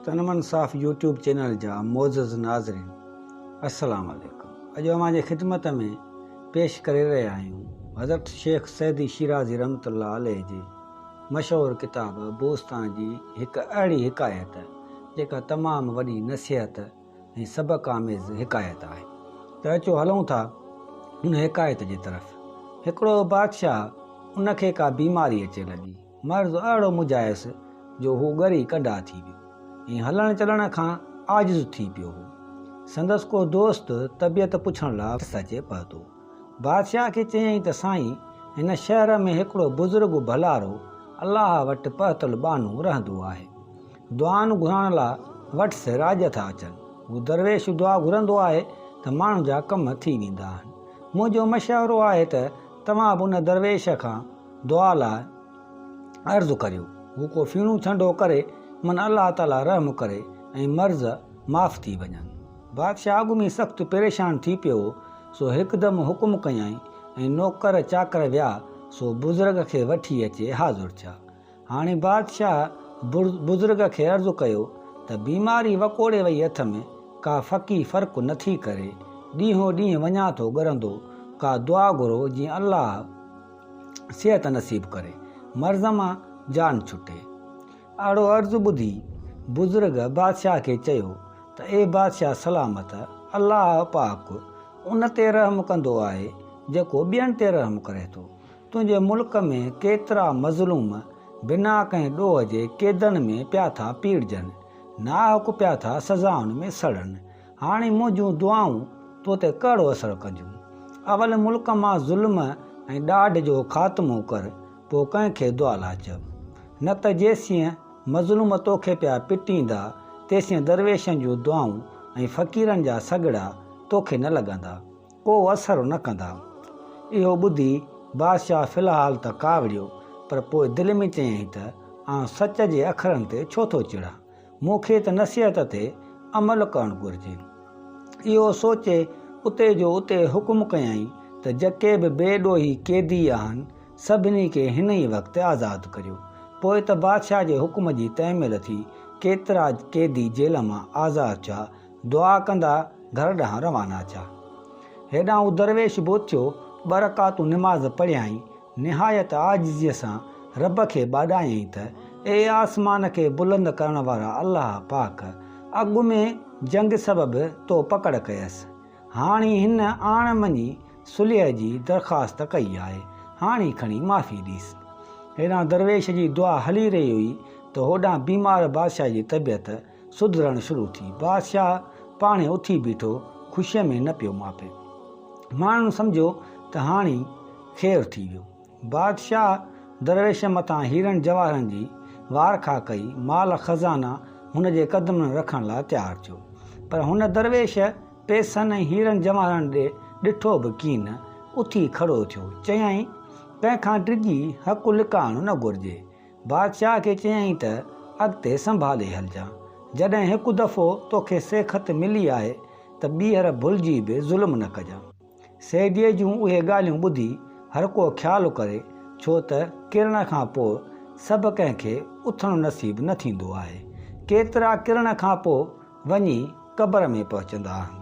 تن من صاف يوٽيوب چينل جا معزز ناظرين السلام عليڪم اڄ اوهان جي خدمت ۾ پيش ڪري رهيا آهيون حضرت شيخ سعدي شيرازي رحمت الله عليه جي مشهور ڪتاب بوستان جي هڪ اهڙي حڪايت جيڪا تمام وڏي نصيحت ۽ سبق آميز حڪايت آهي ته اچو هلون ٿا ان حڪايت جي طرف هڪڙو بادشاهه ان کي ڪا بيماري اچي لڳي مرض اهڙو مجهايس جو هو ڳري ڪنڊا ٿي ويو ۽ هلڻ چلڻ کان عاجز ٿي پيو هو. سندس ڪو دوست طبيعت پڇڻ لاء وٽس اچي پهتو. بادشاهه کي چيائين ته سائين هن شهر ۾ هڪڙو بزرگ ڀلارو الله وٽ پهتل ٻانهو رهندو آهي. دعائن گهرڻ لاء وٽس راڄ ٿا اچن. هو درويش دعا گهرندو آهي ته ماڻهن جا ڪم ٿي ويندا آهن. منهنجو مشورو آهي ته توهان به ان درويش کان دعا لاء عرض ڪريو، هو ڪو ڦيڻو ڇنڊو ڪري، من الله تعاليٰ رحم ڪري ۽ مرض معاف ٿي وڃن. بادشاهه اڳ ۾ سخت پريشان ٿي پيو هو، سو هڪدم حڪم ڪيائين ۽ نوڪر چاڪر ويا، سو بزرگ کي وٺي اچي حاضر ٿيا. هاڻي بادشاهه بزرگ کي عرض ڪيو ته بيماري وڪوڙي وئي اٿم، ڪا ڦڪي فرق نٿي ڪري، ڏينهون ڏينهن وڃان ٿو ڳرندو، ڪا دعا گهرو جيئن الله صحت نصيب ڪري، مرض مان جان ڇٽي. اهڙو عرض ٻڌي بزرگ بادشاهه کي چيو ته اي بادشاهه سلامت! الله پاڪ ان تي رحم ڪندو آهي جيڪو ٻين تي رحم ڪري ٿو. تنهنجي ملڪ ۾ ڪيترا مظلوم بنا ڪنهن ڏوهه جي قيدن ۾ پيا ٿا پيڙجن، ناحق پيا ٿا سزائن ۾ سڙن. هاڻي منهنجون دعائون تو تي ڪهڙو اثر ڪنديون؟ اول ملڪ مان ظلم ۽ ڏاڍ جو خاتمو ڪر، پوء ڪنهن کي دعا لاء چئه. نه ته جيسين مظلوم توکي پيا پٽيندا، تيسين درويشن جون دعائون ۽ فقيرن جا سڳڙا توکي نه لڳندا، ڪو اثر نه ڪندا. اهو ٻڌي بادشاهه في الحال ته ڪاوڙيو، پر پوء دل ۾ چيائين ته آئون سچ جي اکرن تي ڇو ٿو چڙان؟ مون کي ته نصيحت تي عمل ڪرڻ گهرجي. اهو سوچي اتي جو اتي حڪم ڪيائين ته جيڪي به بي ڏوهي قيدي آهن، سڀني کي هن ئي وقت آزاد ڪريو. پوء ته بادشاهه جي حڪم جي تعميل ٿي، ڪيترا قيدي جيل مان آزاد ٿيا، دعا ڪندا گهر ڏانهن روانا ٿيا. هيڏانهن هو درويش به اٿيو، ٻه رڪعتون نماز پڙهيائين، نهايت عاجزيء سان رب کي ٻاڏايائين ته، اي آسمان کي بلند ڪرڻ وارا الله پاڪ! اڳ ۾ جنگ سبب تو پڪڙ ڪيس. هاڻي هن آڻ مڃي صلح جي درخواست ڪئي آهي، هاڻي کڻي معافي ڏيس. هيڏانهن درويش جي دعا هلي رهي هئي ته هوڏانهن بيمار بادشاهه جي طبيعت سڌرڻ شروع ٿي. بادشاهه پاڻهي اٿي بيٺو، خوشيء ۾ نه پيو ماپي. ماڻهن سمجهيو ته هاڻي خير ٿي ويو. بادشاهه درويش مٿان هيرن جواهرن جي وارکا ڪئي، مال خزانا هن جي قدمن رکڻ لاء تيار ٿيو. پر هن درويش پئسن ۽ هيرن جواهرن ڏي ڏٺو به ڪين، اٿي کڙو ٿيو. چيائين، ڪنهن کان ڊڄي حق لڪائڻ نه گهرجي. بادشاهه کي چيائين ته اڳتي سنڀالي هلجان. جڏهن هڪ دفعو توکي سيکت ملي آهي ته ٻيهر ڀلجي به ظلم نه ڪجان. سيديء جون اهي ڳالهيون ٻڌي هرڪو خيال ڪري، ڇو ته ڪرڻ کان پوء سڀ ڪنهن کي اٿڻ نصيب نه ٿيندو آهي. ڪيترا ڪرڻ کان پوء وڃي قبر ۾ پهچندا آهن.